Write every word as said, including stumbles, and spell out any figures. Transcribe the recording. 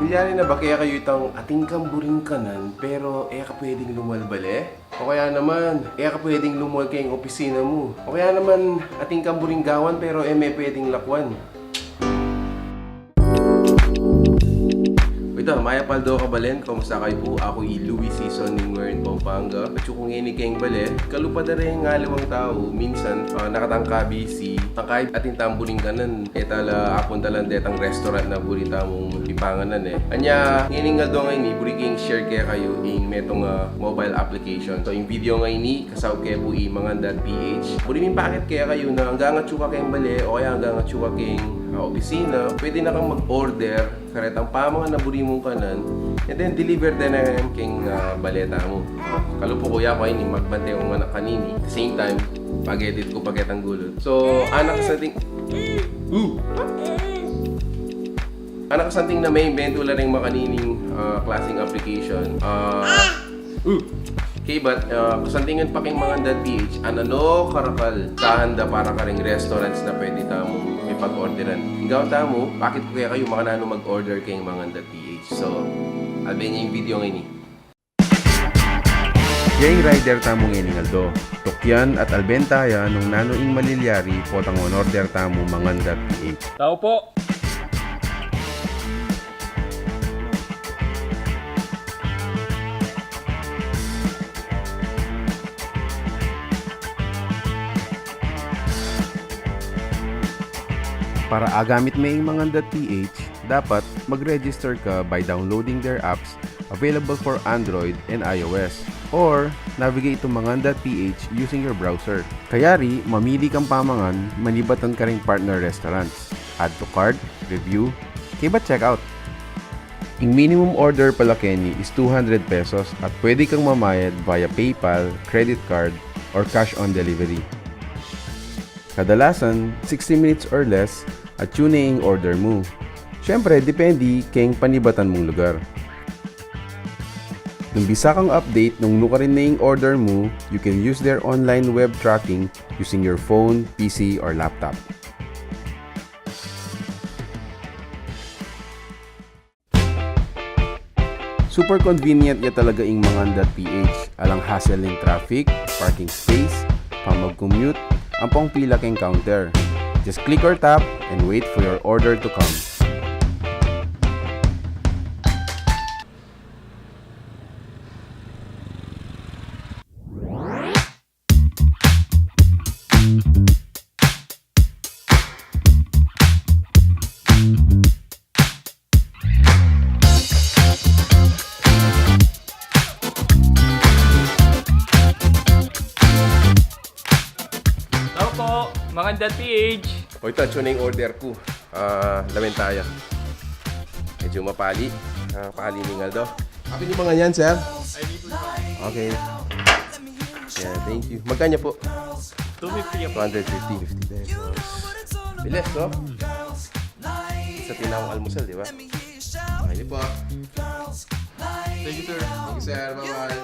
Kunyari na ba kaya kayu itang atin kang buring kanan, pero e ka pwedeng lumual bale? O kaya naman, e ka pwedeng lumual keng opisina mu? O kaya naman, atin kang buring gawan, pero e me pwedeng lakwan? Ito, mayap aldo, kabalen, kumusta kayu pu? Aku i Louis Sison ning Marin, Pampanga. Atsu ku ngeni keng bale, kalupa da reng aliwang tau, minsan, ah, nakatangkabi si, tangkay atin tang buring kanan, e tala apunta lan detang restaurant na buri tamung pipanganan e. Anya, ngening aldo ngeni, buri keng i-share kekayu ing metung a mobile application. So, ing video ngeni, kasaup ke pu i Mangan dot P H. Buri ming pakit kekayu na anggang atsu ka keng bale o kaya anggang atsu ka keng, ah, opisina, pwede na kang mag-order karetang pamangan a buri mung kanan, and then deliver da ne keng, ah, bale tamu. Kalupa ku, yaku ini, magbante kung anak kanini. At the same time, pag-edit ku pa ketang gulut. So, anak sa ating, uh! Anak sa ating na maimbento la reng makanining, ah, klaseng application. Ah, uh! Okay, but, ah, kasantingan pa keng Mangan dot P H, ananu karakal, tahan da para karing restaurants na pwede tamung mipag-orderan. Ing gawan tamu, pakit ku kekayu makananu mag-order keng Mangan dot P H. So, alben ye ing video ngeni. Ya ing rider tamu ngening aldo. Tukyan at alben taya nung nanu ing malilyari potang on-order tamu Mangan dot P H. Tau po. Para agamit me ing Mangan dot P H, dapat mag-register ka by downloading their apps available for Android and iOS, or navigate to mangan dot P H using your browser. Kayari, mamili kang pamangan manibatan karing partner restaurants, add to cart, review, kaybat checkout. Ing minimum order pala keni is two hundred pesos at pwede kang mamayad via PayPal, credit card, or cash on delivery. Kadalasan, sixty minutes or less, atsu ne ing order mu. Siyempre, depende keng panibatan mung lugar. Nung bisa kang update nung nukarin ne ing order mu, you can use their online web tracking using your phone, P C, or laptop. Super convenient ya talaga ing mangan dot P H. Alang hassle ning traffic, parking space, pamag-commute, ampong pila keng counter. Just click or tap and wait for your order to come. Tau po, mangan dot P H. O, ita, atsu ne ing order ku. Ah, lawen taya. Medyu mapali. Ah, pali ning aldo. Apin yu mangan yan, sir? Okay. Yeah, thank you. Magkanya pu? Two fifty ya pu. Two hundred fifty. Fifty pesos. Bilis, no? Sa tinawang almusal, di ba? Okay pu. Thank you, sir. Thank you, sir. Bye-bye.